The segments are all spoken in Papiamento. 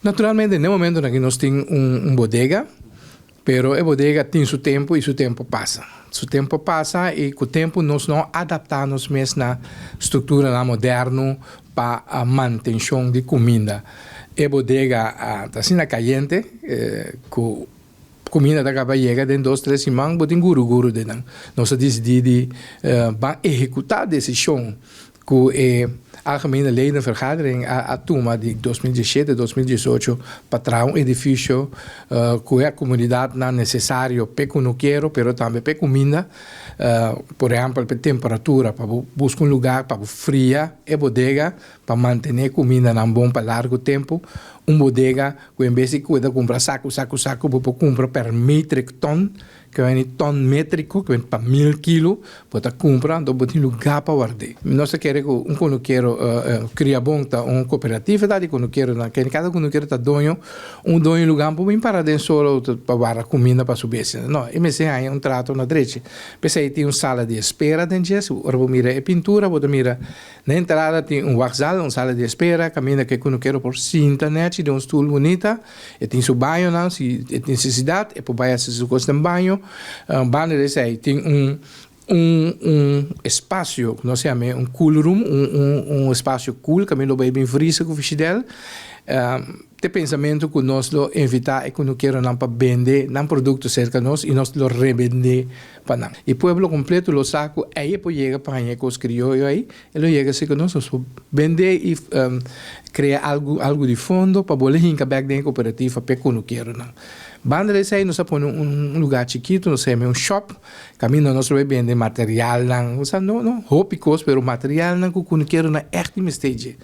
Naturalmente, na e momento aki nos tin un bodega, pero e bodega tin su tempu i su tempu a pasa. Su tempu a pasa i ku tempu nos no a adaptá nos mes na strukturanan moderno pa mantenshon di kuminda. E bodega ta asina kayente ku kuminda ta kaba yega den dos tres siman bo tin guru guru den nan. Nos a disidí di ban ehekutá desishon ku e Algemene Ledenvergadering a tuma di 2017, 2018 pa traha un edifisio ku e komunidatnan nesesario p'e kunukero pero tambe p'e kuminda, por ehèmpel p'e temperatura pa bo buska un lugá pa bo fria e bodega pa mantené kumindanan bon pa largu tempu. Un bodega ku en bes di ku e ta kumpra saku saku saku bo por kumpra per metric ton. Ke wen ton metriko, ke wen pa 1000 kilo, bo ta kumpra, anto bo tin lugá pa ward'é. Nos ta kere ku un kunukero Kriabon ta un kooperativa ta di kunukeronan, ke kada kunukero ta doño, un doño lugá por bin para den solo pa warda kuminda pa su bestianan. No, e mester haña un trato na drechi. P'esei tin un sala di espera den dje, si ora bo mira e pintura bo ta mira Na entrada tin un wachtzaal, un sala di espera, kaminda ku e kunukero por sinta nèchi den un stul bunita. E tin su bañonan, si e tin nesesidat e por bai hasi su kos den baño. Banda di esei tin un espasio ku nos yama un cool room, un espasio cool kaminda lo bai bin vrisa ku fishidèl. T'e pensamentu ku nos lo invitá e kunukeronan pa bende nan produkto serka nos i nos lo rebendé pa nan. E pueblo kompleto lo sa ku ei e por yega pa haña e kos krioyo ei, e lo yega serka nos, nos por bendé i krea algu algu di fondo pa bolbe hinka bèk den e kooperativa p'e kunukeronan. Banda di esei nos a pone un lugá chikitu, nos a yama un shòp, kaminda nos lo bai bende materialnan, osea no no hopi kos pero materialnan ku kunukeronan ègt tin mester dje.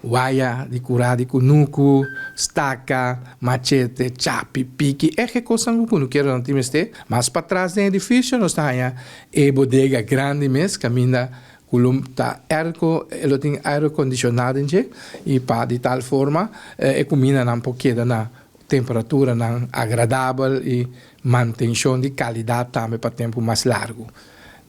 Waya di kurá di kunuku, staka, machete, chapi, piki, ègt e kosnan ku kunukeronan tin mester. Mas patras den edifisio nos ta haña e bodega grandi mes kaminda ku lo ta airco, e lo tin aire kondishoná den dje i pa di tal forma e kumindanan por keda na temperaturanan agradabel i mantenshon di kalidat tambe pa tempu mas largu.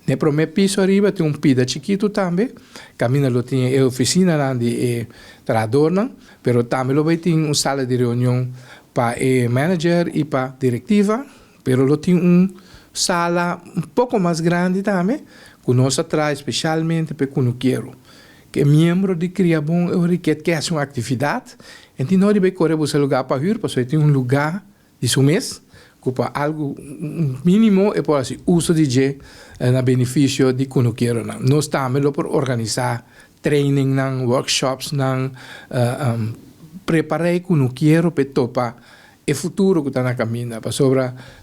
Na e promé piso ariba tin un pida chikitu tambe, kaminda lo tin e ofisinanan di e trahadornan, pero tambe lo bai tin un sala di reunion pa e manager i pa direktiva, pero lo tin un sala un poko mas grandi tambe ku nos a traha speshalmente pa e kunukero. Ku e miembro di Kriabon e ora di ke hasi un aktividat, e tin no riba e kore buska lugá pa hür pasobra e tin un lugá di su mes ku pa algu mínimo e por hasi uso di dje na benefisio di kunukeronan. Nos tambe lo por organisá trainingnan, workshopsnan, prepará e kunukero pa e topa e futuro ku ta na kaminda pasobra.